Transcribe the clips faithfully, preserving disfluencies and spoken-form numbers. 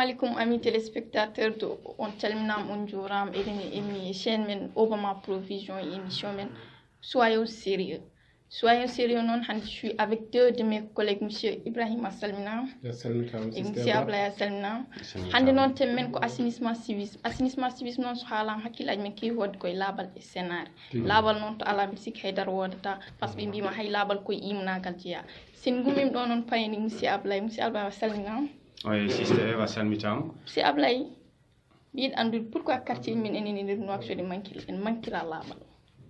Alaikum, amis téléspectateurs, de, on calminama, on juurama, eɗen e emi chaîne men Obama Provision e émission men Soyons sérieux. Soyons sérieux noon, hannde je suis avec deux de mes collègues, monsieur Ibrahima a salminama. A salminama, Et sister monsieur Ba. Ablaye a salminama. Salminama. Hannde noon thème men ko assainissement civisme. Assainissement civisme noon so haalama hakkillaaji men keewi hoodde koye laaɓal e senaare. Laaɓal noon to alaa mbiɗa sikki haydara woodata, par ce que ɓe mbima hay laaɓal koye iimnagal jeeya. Sen gummima ɗo noon payani monsieur Ablaye. Monsieur Ablaye a salminama. Oye, sister Eva a salminama. Monsieur Ablaye, mbiɗa anndude pourquoi quartier men enen e nder Nouakchott en manquira laaɓal.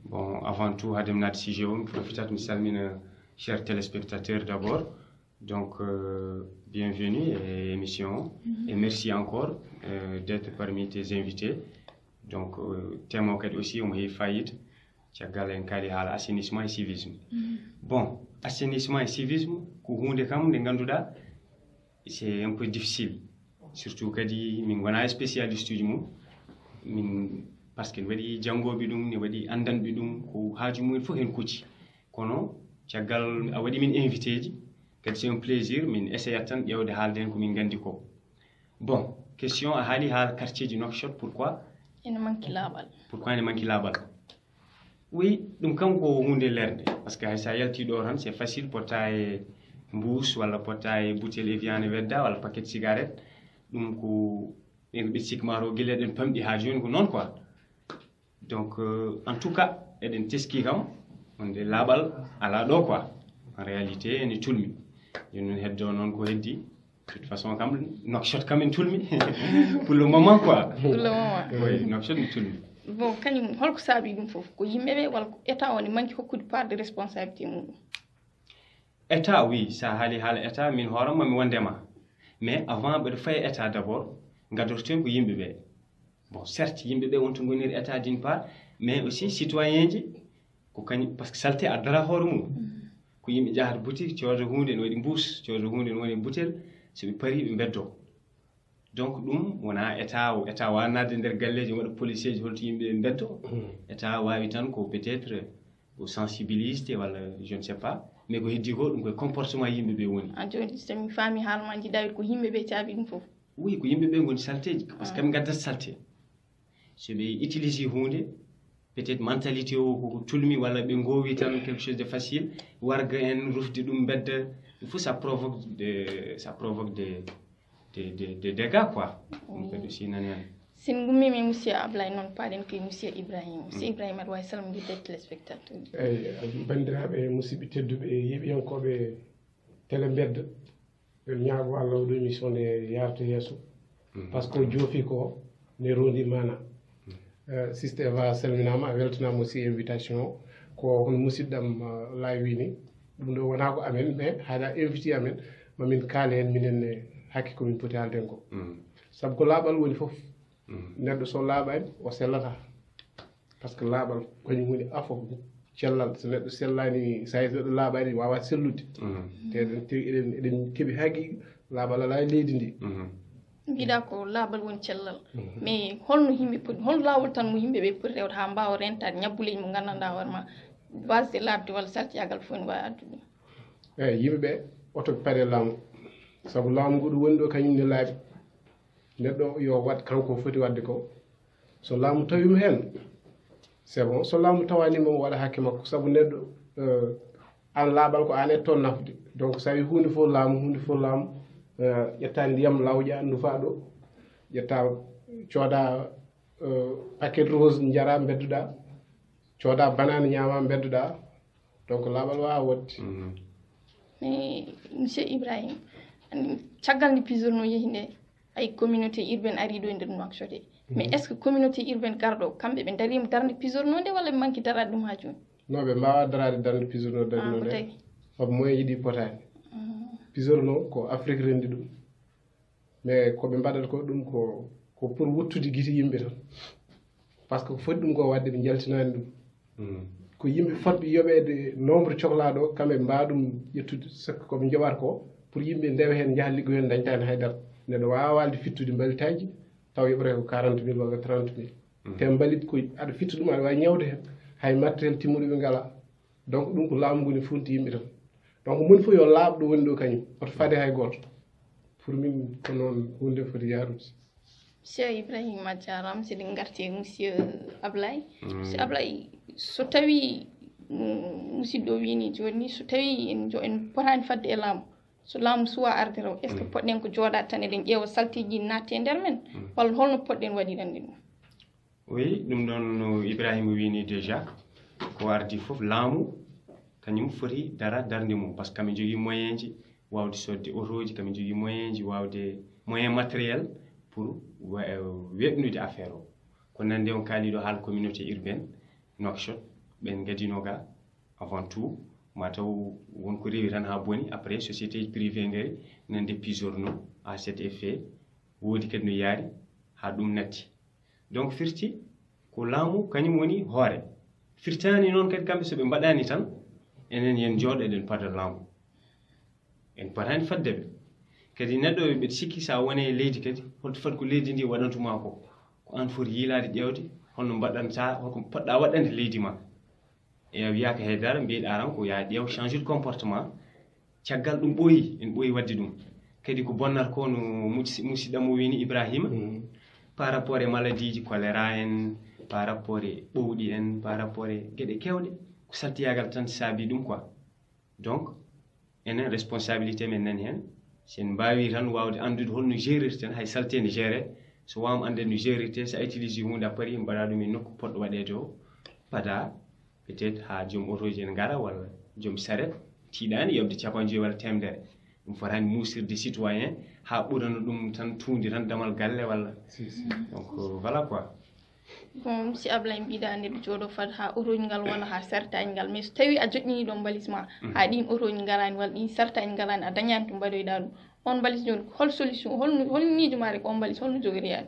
Bon, avant tout, haade mi naatde sujet o, mi profitat mi salmina chers téléspectateurs d'abord. Donc, euh, bienvenue à l'émission et merci encore euh, d'être parmi tes invités. Donc, euh, thème o kadi aussi omo heewi fayida. Caggal en kaali haala assainissement et civisme. Bon, assainissement et civisme ko huunde kam nde ngannduɗaa c'est un peu difficile. Surtout kadi min ngonaa spécialiste uji mum. Min, par ce que ne waɗi janngooɓe ɗum, ne waɗi anndanɓe ɗum, ko haaju mumen fof heen kucci. Kono caggal a waɗi min invité ji, kadi c'est un plaisir, min essayat tan ƴeewde haalde heen ko min nganndi ko. Bon, question a haali haala quartier ji Nouakchott, pourquoi Ene manqué laaɓal. Pourquoi ene manqué laaɓal? Oui, ɗum kam ko huunde leerde, par ce que hay so a yalti ɗo tan c'est facile potta e mbuus walla potta e butel Evian wedda walla paquet cigarette. Ɗum ko ɓe ɓe sikki ma to gila eɗen pamɗi haa jooni ko noon quoi. Donc euh, en tout cas eɗen teski kam wonde laaɓal alaa ɗo quoi. En réalité ene tulmi. Jooni noon heddo noon ko heddi. De toute façon kam Nouakchott kam en tulmi pour le moment quoi. Pour le moment. Oui, Nouakchott en tulmi. Bon, kañum holko saabi ɗum fof? Ko yimɓe ɓe walla ko état o ne manqué hokkude part de responsabilité muɗum? État, oui, so a haali haala état min hooram mami wonde ma. Mais avant mbeɗa fayi état d'abord, gadorten ko yimɓe ɓe. Bon, certes yimɓe ɓe wonto ngoniri état d'une part, mais aussi citoyen ji ko kañum, par ce que salté addata hoore mum. Ko yimɓe njahata boutique cooda huunde ne waɗi mbuus, cooda huunde ne waɗi butel, so ɓe pari ɓe mbeddo. Donc ɗum wona état o état wawa nadde nder galleji waɗa policier ji holto yimɓe ɓe mbeddo. État wawi tan ko peut-être ko sensibilité walla je ne sais pas, mais ko heddi ko ɗum koye comportement yimɓe ɓe woni. A joni somi faami haala ma jiɗa wiide ko yimɓe ɓe caabi ɗum fof? Oui, ko yimɓe ɓe ngoni salteji par ce que ɓe gaddat salte. So ɓe utilise hunde, peut-être mentalité o koko tulmi walla ɓe gowi tan quelque chose de facile, warga en rufde ɗum mbedda. Ɗum fof ça provoque de ça provoque de de de de dégâts quoi. Ɗum kadi aussi nani hen. Sen gummima e monsieur Ablaye noon paɗen koye monsieur Ibrahima. Monsieur Ibrahima aɗa wawi salmodirde e téléspectateur uji? Eyyi, bandiraɓe musidɓe tedduɓe e yeeɓiyankoɓe télé mbedda, ɓe ñaago Allah oɗo émission nde yarata yeeso. Par ce que o joofi ko ne rondi mana. Euh, sister Eva a salminama, a weltanama aussi invitation o. Ko hono musidɗam euh, lay wini, ɗum ɗo wona ko amen mais haɗa invité amen, mamin kaali hen minen ne hakke komin poti haalden ko. Saabu ko laaɓal woni foof. Neɗɗo so laaɓani o sellata. Par ce que laaɓal kañum woni afo cellal. So neɗɗo sellani, so hay neɗɗo laaɓani wawa sellude. Te eɗen te eɗen eɗen keeɓi haqiqa laaɓal ala e leydi ndi. Mbiɗa ko laaɓal woni cellal. Mais holno yimɓe poti, hol laawol tan mo yimɓe ɓe poti rewde ha mbawa rentade ñabbuleji mo gandanɗa hoore ma, wasde labde walla saltiyagal fof ne wawi addude ɗum? Eyyi, yimɓe ɓe oto ɓe paade laamu. Saabu laamu ngu ɗum woni ɗo kañum ne laaɓi. Neɗɗo yo waɗ kanko foti waɗde ko. So laamu tawima hen, c'est bon. So laamu tawanima, mo waɗa hakke makko. Saabu neɗɗo euh, an laaɓal ko an e toon nafde. Donc so tawi hunde fof laamu, hunde fof laamu, euh, ƴetta ndiyam lawƴa ndufa ɗo, ƴetta cooda euh, paquet rose jara mbedduɗa, cooda banane ñama mbedduɗa. Donc laaɓal wawa wodde. Mais monsieur Ibrahima, caggal nde pisorno yeehi nde, ay communauté urbaine ari ɗo e nder Nouakchott. Mais est ce que communauté urbaine garɗo kamɓe ɓe darima darde pisorno nde walla ɓe manki darade ɗum ha joni? Non, ɓe mbawa darade darde pisorno. Darde Ah, ko nde tawi. Sabu moyen yiɗi potaani. Pisorno ko Afrique rendi ɗum. Mais ko ɓe mbaɗata ko ɗum ko ko pour wuttude gite yimɓe tan. Par ce que ko foti ɗum ko wadde ɓe jaltinani ɗum. Ko yimɓe fotɓe yoɓeede nombre cohlaɗo kamɓe mbawa ɗum ƴettude. Sakko koɓe joɓata ko pour yimɓe ndewa hen, jaha liggoyo hen, dañtani haydara. Neɗɗo wawa walde fittude mbalitaji taw yoɓata ko quarante mille walla trente mille. Te mbalit ko aɗa fitta ɗum aɗa wawi ñawde hen, hay matériel timmuɗo ɓe ngala. Donc ɗum ko laamu ngu ne funti yimɓe tan. Donc moni fof yo laaɓɗo woni ɗo kañum, oto faade hay goto. Pour min ko noon huunde foti yaarude. Monsieur Ibrahima, a jaaraama. So eɗen ngarti e Monsieur Ablaye. Monsieur Ablaye, so tawii, mm, musidɗo o wiyi ni jooni ni, so tawii en jo-, en potaani fadde e laamu, so laamu suwaa arde taw, est-ce que poɗɗen ko jooɗaade tan eɗen ƴeewa salteeji ɗi naatti e nder men? Walla holno poɗɗen waɗirande ɗum? Oui, ɗum ɗoon no Ibrahima wiyi ni déjà, ko ardi fof laamu kañum foti dara darnde mum, parce que kamin jogii moyen ji waawde soodde otooji, kamin jogii moyen ji waawde moyen matériel pour wa-, weeɓnude affaire o. Ko nande on kaaliɗo haala communauté urbaine Nouakchott, ɓen ngadino ga avant tout, ma taw won ko rewi tan haa boni, après société privé ngari nande Pisorno à cet effet, woodi kadi no yaari haa ɗum natti. Donc firti ko laamu kañum woni hoore. Firtaani noon kadi kamɓe so ɓe mbaɗaani tan, enen yen njooɗo eɗen pada laamu. En potaani fadde ɓe. Kadi neɗɗo ɓe sikki so a woni e leydi kadi, holto foti ko leydi ndi waɗantuma ko? Ko aan foti yiilaade ƴeewde, holno mbaɗanta, holko poɗɗa waɗande leydi ma? E a wiyaaka hay dara, mbiyeɗaa tan ko yaa ƴeew, change de comportement. Caggal ɗum ɓooyi, en ɓooyi waɗde ɗum. Kadi ko bonnata ko no musi-, musidɗam o wini Ibrahima, par rapport e maladie ji choléra en, par rapport e ɓowɗi en, par rapport e geɗe keewɗe, ko saltiyagal tan saabi ɗum quoi. Donc, enen responsabilité men nani heen. Si en mbaawi tan waawde anndude holno gérirten, hay salte ne géré, so waawama annde no gérirte, so a utilisé huunde a paari, mbaɗa ɗum e nokku poɗɗo waɗeede o, pada peut-être haa joom otooji en ngara, walla joom saret, tiiɗaani yoɓde capanɗe joyi walla teemedere. Ɗum fotaani muusirde citoyen haa ɓurana ɗum tan tuundi tan damal galle walla. Si, si. Donc, euh, voilà quoi. Bon, si Ablaye mbiɗa nde ɓe jooɗo fad haa otooji ngal walla haa sartaaji ngal, mais so tawii a joƴƴinii ɗoon mbalis ma, haa ɗiin otooji ngaraani walla ɗiin sartaaji ngaraani, a dañaani to mbaɗoyɗaa ɗum, on mbalis jooni, hol solution, hol, hol miijo maa rek on mbalis, holno jogoriyaani?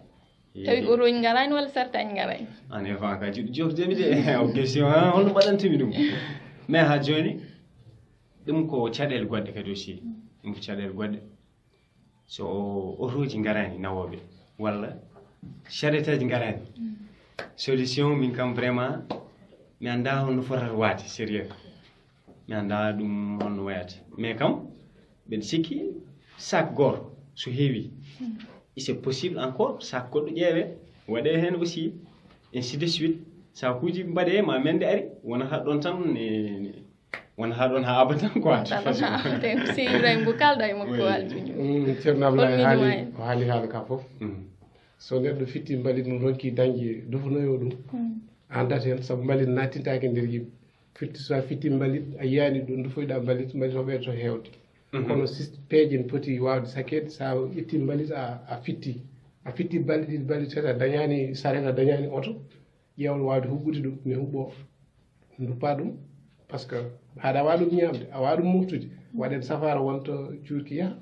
Tawi otooji ngaraani walla sartaaji ngaraani? An e fan ka juɗo jofdemi de, o question, ha, holno mbaɗantumi ɗum? Mais haa jooni, ɗum ko caɗeele goɗɗe kadi aussi. Ɗum ko caɗeele goɗɗe. So otooji ngaraani nawooɓe, walla charretteeji ngaraani, solution min kam vraiment, mi anndaa holno fotata waade, sérieux. Mi anndaa ɗum holno wayata. Mais kam, mbeɗa sikki sac gooto, so heewi, c'est possible encore, sac goɗɗo ƴeewe, waɗe heen aussi, ainsi de suite. Sakuuji mbaɗe, ma mende ari, wonata ɗoon tan, ne, ne, wonata ɗoon haa abadan quoi, de toute façon. Te Monsieur Ibrahima, ko kaalɗa e makko, oui, Alfini? Mm, Ceerno Ablaye haali, o haali haala ka fof. Mm. So neɗɗo fitti mbalit mum, ronki dañde dufanoyo ɗum, mm, a anndat heen, sabu mbalit nattintaake nder yimɓe. Firti, so a fitti mbalit, a yiyaani ɗo ndufoyɗa mbalit, mbalit o ɓeydoto heewde. Mhm. Kono sis-, peeje ne poti waawde sakkeede, so a ƴetti mbalit, a, a fitti. A fitti balɗe ɗiɗi, balɗe tati, a dañaani saret, a dañaani oto, ƴeewal waawde huɓɓude ɗum, ne huɓɓoo, duppa ɗum. Parce que haɗa waawi ɗum ñaamde, a waawi ɗum moftude, waɗen safaara wonta cuurki yaha.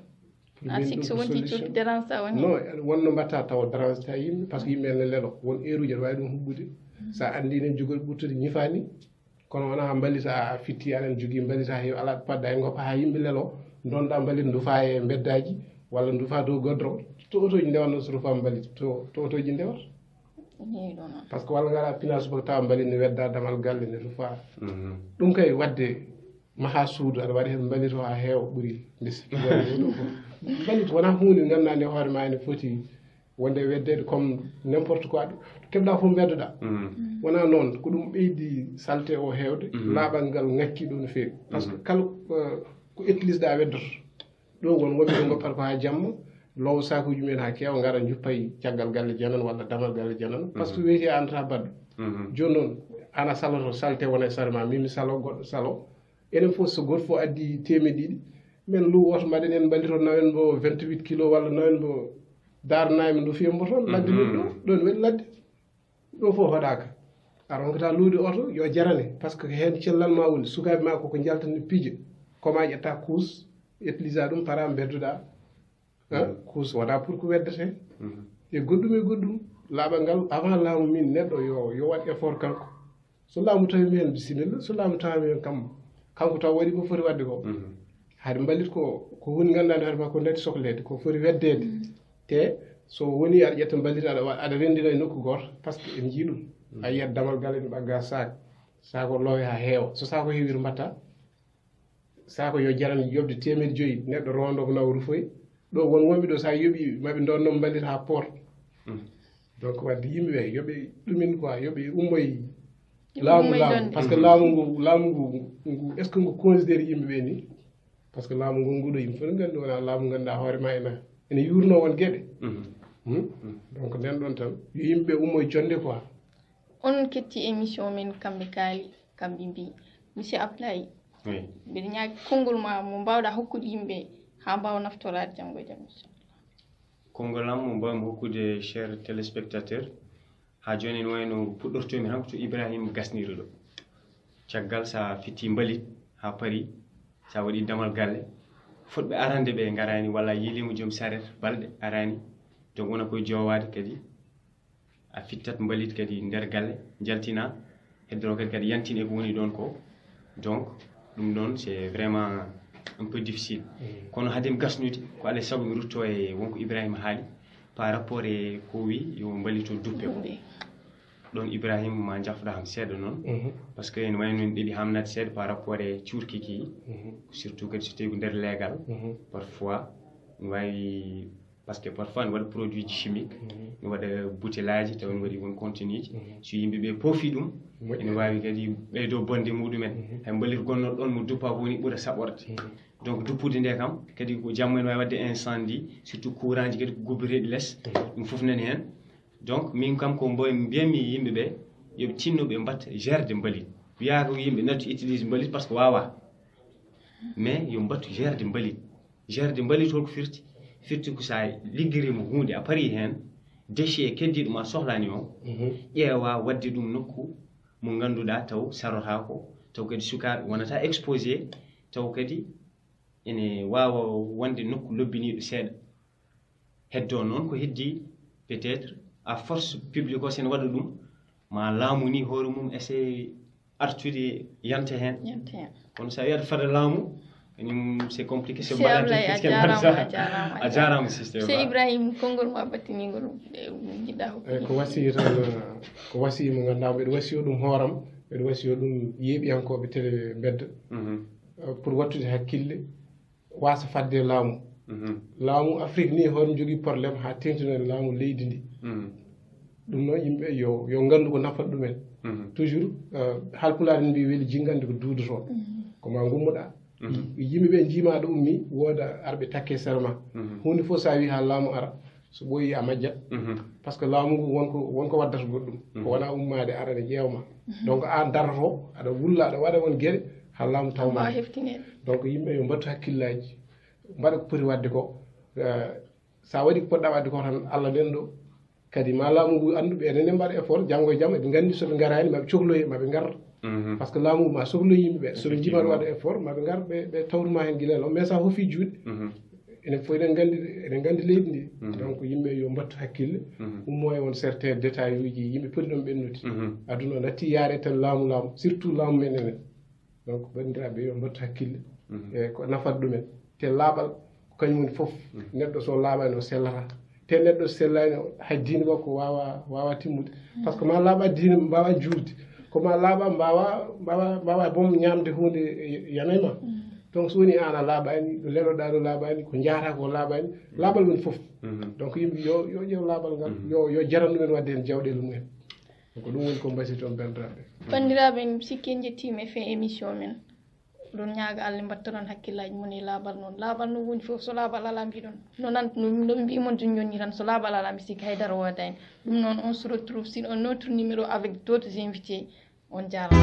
Pour a min sikki ɗum so ko wonti solution. Cuurki dérange ta woni? Non, wonno mbatta tawa dérange ta yimɓe, parce que yimɓe ene lelo. Won heure uji aɗa waawi ɗum huɓɓude. So a anndi enen jogori ɓurtude ñifaani, kono wonaa mbalit a fitti, aɗa jogii mbalit haa heewi, alaa ɗo paɗɗa heen, ngoppa haa yimɓe lelo, ndonɗa mbalit ndufa e mbeddaaji, walla ndufa dow godron. To otooji ndewatnoo so rufa mbalit, to, to otooji ndewata. Ene heewi ɗo noon. Parce que walla ngara pina subaka tawa mbalit ne wedda damal galle ne rufa. Mhm. Ɗum kay waɗde maha suudu, aɗa waɗa heen mbalit o haa heewa ɓuri nde sikki waɗde ɗo fof. Mbalit wonaa huunde nde ngannduɗaa nde hoore ma ene foti wonde weddeede comme n'importe quoi. Ɗo keɓɗa fof mbeddoɗa. Mm. Wonaa noon, ko ɗum ɓeydi salte o heewde, mm, laaɓal ngal ŋakki ɗo no feewi. Parce que, mm, kala, euh, ko utiliseɗa weddoto. Ɗo won wonɓe ɓe ngoppata ko haa jamma, loowa sakuuji mumen haa keewa, ngara njuppa e caggal galle janano walla damal galle janano. Parce que, mhm, weeti a anndataa baɗɗo. Mhm. Jooni noon, an a saloto, salte wona e sare ma, min mi salo, goɗɗo salo. Enen fof, so gooto fof addi teemeɗɗe ɗiɗi, men luuwo woto mbaɗen en mbalit o, nawen mbo vingt-huit kilo walla nawen mbo Daaru Naaymi, ndu fiya mbo toon, ladde min ɗo, mhm, ɗo ne weli ladde. Ɗo fof hoɗaaka. A ronkata luude oto, yo jarane, parce que heen cellal ma woni, sukaaɓe ma koko njalta ne piija. Koma ƴetta kuus, utilisa ɗum, para mbeddoɗa. Hein? Mm. Kuus wona pour ko weddete. Mm. E goɗɗum e goɗɗum, laaɓal ngal, avant laamu min, neɗɗo yo, yo waɗ effort kanko. So laamu tawi mi heen, bisimilla. So laamu tawi mi heen kam, kanko taw waɗi ko foti waɗde ko. Mm. Hari mbalit ko, ko huunde ngannduɗaa hoore ma ko natti sokleede, ko foti weddeede. Mm. Te so woni aɗa ƴetta mbalit aɗa wa-, aɗa renndina e nokku gooto, parce que en njii ɗum. Mm. A yiyat damal galle ne ɓagga sac. Sac o loowe haa heewa. So sac o heewii to mbatta? Sac o yo jaran yoɓde teemedde joyi, neɗɗo rondo ko nawa rufoy, Ɗo won wonɓe ɗo, so a yoɓi maɓe ndonno mbalit ha port. Donc wadde yimɓe ɓe yoɓe ɗumin quoi, yoɓe ummoy laamu laamu, par ce que laamu ngu laamu ngu ngu est ce que ngu considéré yimɓe ɓe ni? Par ce que laamu ngu nguɗo yimɓe fof nganndi wona laamu ngannduɗaa hoore ma ena ene yurno won geɗe. Donc nden ɗon tan yo yimɓe ummoy jonde quoi. On ketti émission men kamɓe kaali kamɓe mbi monsieur Ablaye. Mbiɗa ñaagi konngol ma mo mbawɗa hokkude yimɓe ha mbawa naftoraade janngo e jam inchallah. Konngol am mo mbawmi hokkude cher téléspectateur, ha joni ene wayno puɗɗortomi tan ko to Ibrahima gasniri ɗo. Caggal sa fitti mbalit ha paari, sa waɗi damal galle, fotɓe arande ɓe ngarani walla a yiilima joom saret balɗe arani, donc wona koye jowaade kadi a fittat mbalit kadi nder galle jaltina, heddoro kadi kadi yantin e ko woni ɗon ko. Donc ɗum ɗon c'est vraiment un peu difficile. Kono haade mi gasnude ko alay sago mi rutto e wonko Ibrahima haali par rapport e ko wi yo mbalito duppe ko. Ɗon Ibrahima ma jafɗa ham seeɗa noon, par ce que ene wayno en ɗeɗi hamnade seeɗa par rapport e cuurki ki, surtout kadi so tawi ko nder leegal, parfois ne wawi par ce que parfois ne waɗa produit ji chimique, ne waɗa bouteillage taw ne waɗi won contenuji, so yimɓe ɓe poofi ɗum ene wawi kadi ɓeydo bonde muɗumen. Hay mbalit gonnoɗo ɗon mo duppa ko woni ɓura saɓorde. Donc duppude nde kam kadi ko jamma ene wawi waɗde incendie, surtout courant ji kadi ko gubbeteɗi less, ɗum foof nani hen. Donc min kam ko mboy mbiyatmi yimɓe ɓe yoɓe tinno ɓe mbatta gérde mbalit. Wiyaka ko yimɓe nattu utilise mbalit par ce que wawa, mais yo mbattu gérde mbalit. Gérde mbalit holko firti? Firti ko sa liggirima hunde a paari hen, déchet keddiɗo ma sohlani o, ƴeewa wadde ɗum nokku mo ganduɗa taw sarotako, taw kadi sukaɓe wonata exposé, taw kadi ene wawa wonde nokku lobbiniɗo seeɗa. Heddo noon ko heddi, peut-être à force public o sene waɗa ɗum ma laamu ni hoore mum essaye artude yanta hen. Kono sa wiyata fada laamu kañum c'est compliqué, c'est mbaɗa. A jarama système. Sey Ibrahima, konngol ma battiningol jiɗɗa hokkude. Ko wasiyi tan, ko wasiyi mo ganduɗa mbeɗa wasiyo ɗum hooram, mbeɗa wasiyo ɗum yeeɓiyankoɓe télé mbedda, pour wattude hakkille wasa fadde laamu. Laamu Afrique ni hoto jogui problème ha tengtino e laamu leydi ndi. Ɗum noon yimɓe yo yo gandu ko nafata ɗumen. Toujours halpulaar en mbi weeli jingande ko duudoto. Ko ma gummoɗa, yimɓeɓe jiima aɗa ummi wooda arɓe takke sera ma. Hunde fof sa wi ha laamu ara, so ɓooyi a majjat. Par ce que laamu ngu wonko wonko waddata goɗɗum, ko wona ummaade ara ne ƴeewma. Donc an dartoto aɗa wulla aɗa waɗa won geɗe ha laamu tawma. Donc yimɓe yo mbattu hakkillaji, mbaɗa ko poti wadde ko. Sa waɗi ko poɗɗa wadde ko tan, Allah nden ɗo kadi ma laamu ngu anndu ɓe enen mbaɗa effort janngo e jam eɓe nganndi soɓe ngaraani maɓe cohloye maɓe ngar. Par ce que laamu ngu ma sohloye yimɓe ɓe soɓe njiima ɗo waɗa effort maɓe ngar ɓe ɓe tawtuma heen gila law. Mais sa hofi juuɗe enen fof eɗen nganndi eɗen nganndi leydi ndi. Donc yimɓe yo mbattu hakkille, ummo e won certains détail uji yimɓe poti ɗon ɓennude. Aduna o natti yaare tan laamu laamu, surtout laamu men enen. Donc banndiraaɓe yo mbattu hakkille e ko nafata ɗumen. Te laaɓal ko kañum woni fof. Neɗɗo so laaɓaani o sellata, te neɗɗo so sellaani hay diine makko waawa waawa timmude. Par ce que ma laaɓa diine mbaawa juulde, ko ma laaɓa mbaawa mbaawa mbaawa boom ñaamde huunde yanay ma. Donc so woni aan a laaɓaani, ɗo leloɗaa ɗo laaɓaani, ko njahata ko laaɓaani. Laaɓal woni fof. Donc yimɓe yo yo ƴeew laaɓal ngal, yo yo jaran ɗumen waɗde heen jawɗeele mumen. Ko ɗum woni ko mbasiyton banndiraaɓe. Banndiraaɓe, mi sikki en njettiima e fin émission men. Oɗon ñaaga Allah mbaɗtoɗon hakkillaaji mon e laaɓal noon. Laaɓal noon woni fof, so laaɓal alaa mbiɗon. No nan no no mbimon jooni jooni tan, so laaɓal alaa mi sikki haydara woodaani. Ɗum noon, on se retrouve sur un autre numéro avec d'autres invités. On jaaraama.